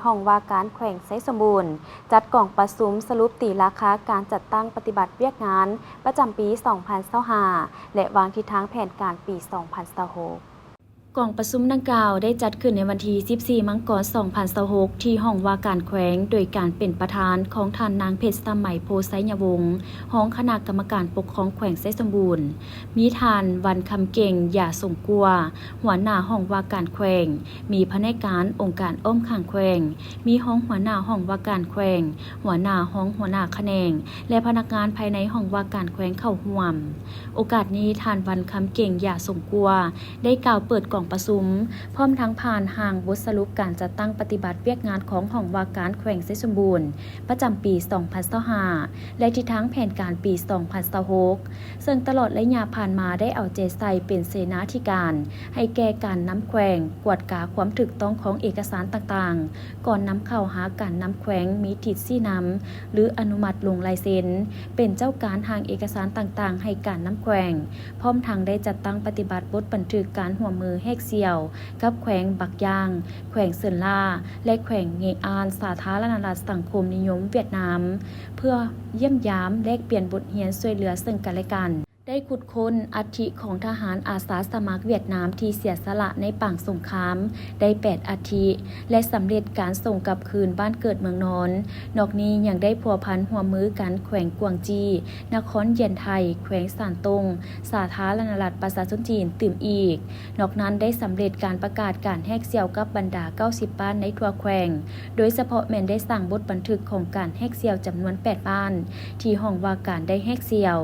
ຫ້ອງວ່າການແຂວງໄຊສົມບູນ ຈັດກອງປະຊຸມສະຫຼຸບຕີລາຄາການຈັດຕັ້ງປະຕິບັດວຽກງານປະຈຳປີສອງພັນຊາວຫ້າ ແລະ ວາງທິດທາງແຜນການປີສອງພັນຊາວຫົກ. ກອງປະຊຸມດັ່ງກ່າວໄດ້ຈັດຂຶ້ນໃນວັນທີສິບສີ່ ມັງກອນ ສອງພັນຊາວຫົກ ທີ່ຫ້ອງວ່າການແຂວງ ໂດຍການເປັນປະທານຂອງທ່ານນາງ ເພັດສະໄໝ ໂພໄຊຍະວົງ ຮອງຄະນະກຳມະການປົກຄອງແຂວງໄຊສົມບູນ, ມີທ່ານ ວັນຄຳເກັ່ງ ຢາສົງກົວ ຫົວໜ້າຫ້ອງວ່າການແຂວງ, ມີພະແນກການອົງການອ້ອມຂ້າງແຂວງ, ມີຮອງຫົວໜ້າຫ້ອງວ່າການແຂວງ, ຫົວໜ້າ, ຮອງຫົວໜ້າຂະແໜງ ແລະ ພະນັກງານພາຍໃນຫ້ອງວ່າການແຂວງເຂົ້າຮ່ວມ. ໂອກາດນີ້, ທ່ານ ວັນຄຳເກັ່ງ ຢາສົງກົວ ໄດ້ກ່າວເປີດກອງປະຊຸມ, ພ້ອມທັງຜ່ານຮ່າງບົດສະຫຼຸບການຈັດຕັ້ງປະຕິບັດວຽກງານຂອງຫ້ອງວ່າການແຂວງໄຊສົມບູນ ປະຈຳປີສອງພັນຊາວຫ້າ ແລະ ທິດທາງແຜນການປີສອງພັນຊາວຫົກ ເຊິ່ງຕະຫຼອດໄລຍະຜ່ານມາໄດ້ເອົາໃຈໃສ່ເປັນເສນາທິການໃຫ້ແກ່ການນຳແຂວງ, ກວດກາຄວາມຖືກຕ້ອງຂອງເອກະສານຕ່າງໆ ກ່ອນນຳເຂົ້າຫາການນຳແຂວງ, ມີທິດຊີ້ນຳ ຫຼື ອະນຸມັດລົງລາຍເຊັນ, ເປັນເຈົ້າການຮ່າງເອກະສານຕ່າງໆໃຫ້ການນຳແຂວງ, ພ້ອມທັງໄດ້ຈັດຕັ້ງປະຕິບັດບົດບັນທຶກການຮ່ວມມືແຮກສ່ຽວກັບແຂວງບັກຢ່າງ, ແຂວງເຊີນລາ ແລະ ແຂວງເງອານ ສາທາລະນະລັດສັງຄົມນິຍົມຫວຽດນາມ ເພື່ອຢ້ຽມຢາມ, ແລກປ່ຽນບົດຮຽນ, ຊ່ວຍເຫຼືອເຊິ່ງກັນແລະກັນ. ໄດ້ຂຸດຄົ້ນອັດຖິຂອງທະຫານອາສາສະໝັກຫວຽດນາມທີ່ເສຍສະຫຼະໃນປາງສົງຄາມໄດ້ແປດອັດຖິ ແລະ ສຳເລັດການສົ່ງກັບຄືນບ້ານເກີດເມືອງນອນ. ນອກນີ້ຍັງໄດ້ພົວພັນຮ່ວມມືກັນແຂວງກວາງຈີ, ນະຄອນຢຽນໄທ, ແຂວງຊານຕົງ, ສາທາລະນະລັດປະຊາຊົນຈີນຕື່ມອີກ. ນອກນັ້ນໄດ້ສຳເລັດການປະກາດການແຮກສ່ຽວກັບບັນດາເກົ້າສິບບ້ານໃນທົ່ວແຂວງ, ໂດຍສະເພາະແມ່ນໄດ້ສ້າງບົດບັນທຶກຂອງການແຮກສ່ຽວຈຳນວນແປດບ້ານ ທີ່ຫ້ອງວ່າການໄດ້ແຮກສ່ຽວ,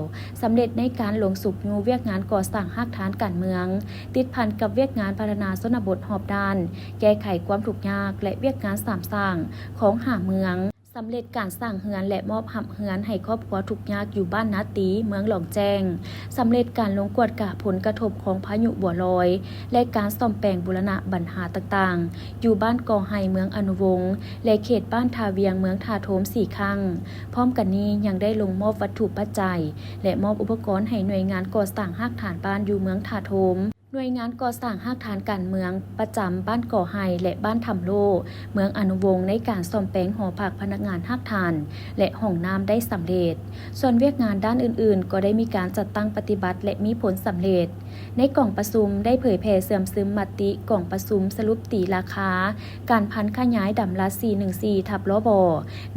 ສຳເລັດໃນການລົງຊຸກຍູ້ວຽກງານກໍ່ສ້າງຮາກຖານການເມືອງ ຕິດພັນກັບວຽກງານພັດທະນາຊົນນະບົດຮອບດ້ານ, ແກ້ໄຂຄວາມທຸກຍາກ ແລະ ວຽກງານສາມສ້າງຂອງຫ້າເມືອງ, ສຳເລັດການສ້າງເຮືອນ ແລະ ມອບຮັບເຮືອນໃຫ້ຄອບຄົວທຸກຍາກຢູ່ບ້ານນາຕີ, ເມືອງຫຼອງແຈ້ງ, ສຳເລັດການລົງກວດກາຜົນກະທົບຂອງພາຍຸບົວລອຍ ແລະ ການສ້ອມແປງບູລະນະບັນຫາຕ່າງໆ ຢູ່ບ້ານກໍໄຮ ເມືອງອະນຸວົງ ແລະ ເຂດບ້ານທ່າວຽງ ເມືອງທ່າໂທມ ສີ່ຄັ້ງ. ພ້ອມກັນນີ້ຍັງໄດ້ລົງມອບວັດຖຸປັດໄຈ ແລະ ມອບອຸປະກອນໃຫ້ໜ່ວຍງານກໍ່ສ້າງຮາກຖານບ້ານຢູ່ເມືອງທ່າໂທມ, ໜ່ວຍງານກໍ່ສ້າງຮາກຖານການເມືອງປະຈຳບ້ານກໍໄຮ ແລະ ບ້ານທຳໂລ ເມືອງອະນຸວົງ ໃນການສ້ອມແປງຫໍພັກພະນັກງານຮາກຖານ ແລະ ຫ້ອງນ້ຳໄດ້ສຳເລັດ. ສ່ວນວຽກງານດ້ານອື່ນໆ ກໍໄດ້ມີການຈັດຕັ້ງປະຕິບັດ ແລະ ມີຜົນສຳເລັດ. ໃນກອງປະຊຸມໄດ້ເຜີຍແຜ່ເຊື່ອມຊຶມມະຕິກອງປະຊຸມສະຫຼຸບຕີລາຄາການຜັນຂະຫຍາຍດຳລັດ ສີ່ໜຶ່ງສີ່ ທັບ ລບ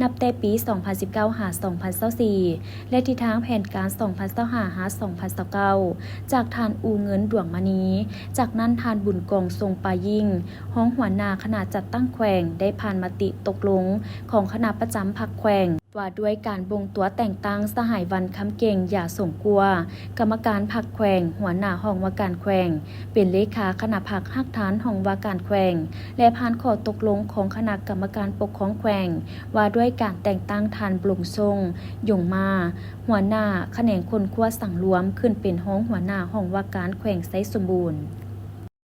ນັບແຕ່ປີສອງພັນສິບເກົ້າ ຫາ ສອງພັນຊາວສີ່ ແລະ ທິດທາງແຜນການ ສອງພັນຊາວຫ້າ ຫາ ສອງພັນຊາວເກົ້າ ຈາກທ່ານ ອູ່ເງິນ ດວງມະນີ. ຈາກນັ້ນ ທ່ານ ບຸນກອງ ຊົງປາຍິ່ງ ຮອງຫົວໜ້າຄະນະຈັດຕັ້ງແຂວງ ໄດ້ຜ່ານມະຕິຕົກລົງຂອງຄະນະປະຈຳພັກແຂວງ ວ່າດ້ວຍການບົ່ງຕົວແຕ່ງຕັ້ງສະຫາຍ ວັນຄຳເກັ່ງ ຢາສົງກົວ ກຳມະການພັກແຂວງ, ຫົວໜ້າຫ້ອງວ່າການແຂວງ, ເປັນເລຂາຄະນະພັກຮາກຖານຫ້ອງວ່າການແຂວງ ແລະ ຜ່ານຂໍ້ຕົກລົງຂອງຄະນະກຳມະການປົກຄອງແຂວງ ວ່າດ້ວຍການແຕ່ງຕັ້ງທ່ານ ບົງຊົງ ຢົງມາ ຫົວໜ້າຂະແໜງຄົ້ນຄວ້າສັງລວມ ຂຶ້ນເປັນຮອງຫົວໜ້າຫ້ອງວ່າການແຂວງໄຊສົມບູນ.